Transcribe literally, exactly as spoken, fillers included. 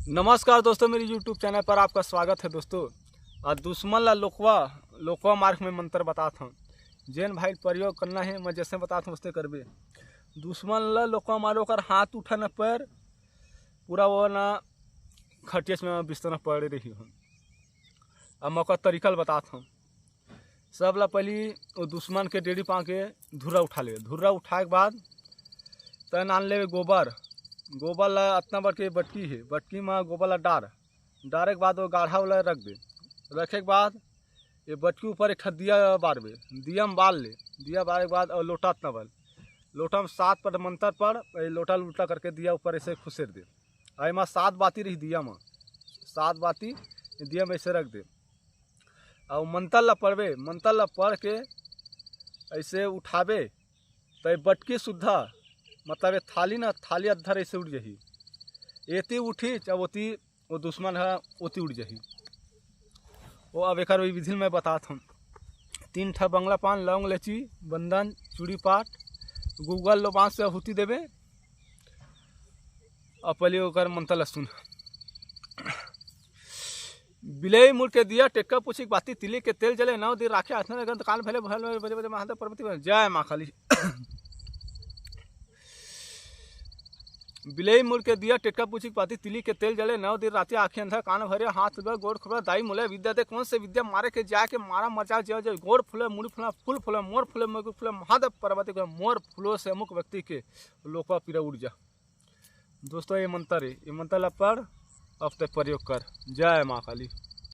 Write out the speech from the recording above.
नमस्कार दोस्तों, मेरी YouTube channel पर आपका स्वागत है दोस्तों। और दुश्मन ला लोकवा, लोकवा मार्ग में मंत्र बतात हूँ। जेन भाई प्रयोग करना है, मैं जैसे बतात हूँ वैसे करबे। दुश्मन ला लोकवा मारो, ओकर हाथ उठा न पैर, पूरा वो ना खटियस में बिस्तर में पड़े रही हूँ। अब मैं ओकर तरीका ल बतात हूँ। सब ला पहली वो दुश्मन के डेड़ी पा के धुर्रा उठा ले। धुर्रा उठाए के बाद तैं आन लेवे गोबर। गोबर ला अतना बड़ के बटकी है, बटकी में गोबर ला डार। डारे के बाद वो गाढ़ा वाला रख दे। रखे के बाद ये बटकी ऊपर एक ठा दिया बारबे, दिया में बार ले। दिया बारे के बाद और लोटा अतना बड़, लोटा में सात पट मंत्र पढ़, ये लोटा ल उल्टा करके दिया ऊपर ऐसे खुसेर दे। आ एमा सात बाती रही दिया में, सात बाती दिया में ऐसे रख दे। और मंत्र ला पढ़बे, मंत्र ला पढ़ के ऐसे उठाबे, तो ये बटकी सुद्धा, मतलब ये थाली ना, थाली अद्धर ऐसे उठ जाही। एती उठी, जब ओती वो दुश्मन ह ओती उठ जाही। वो अब एकर विधि मैं बतात हूँ। तीन ठा बंगला पान, लौंग, लेची, बंदन, चूड़ी पाट, गुगल लो बांस से आहुति देबे। अब पहले ओकर मंत्र ल सुन। बिलई मुड़ के दिया, टेक्का पूछी के बाती, तिली के तेल जले, नौ दिन राखे आसना गंध कान भले भले बजे बजे महादेव पार्वती बने। जय माँ काली। बिलई मुड़ के दिया, टेक्का पूछी के बाती, तिली के तेल जले, नौ दिन राती आँखी अंधा कान भरे, हाथ बर गोड़ खुबरा, दाई मुले विद्या दे, कौन से विद्या मारे के जाए के मारा मर जाए, जय जय गोड़ फूले, मुड़ी फूला, फूल फूले, मोर फूले, मुकुट फूले, महादेव पार्वती के मोर फूलों से अमुक व्यक्ति के लोकवा पीरा उड़ जा। दोस्तों, ये मंत्र है, ये मंत्र ला पढ़, अब तक प्रयोग कर। जय माँ काली।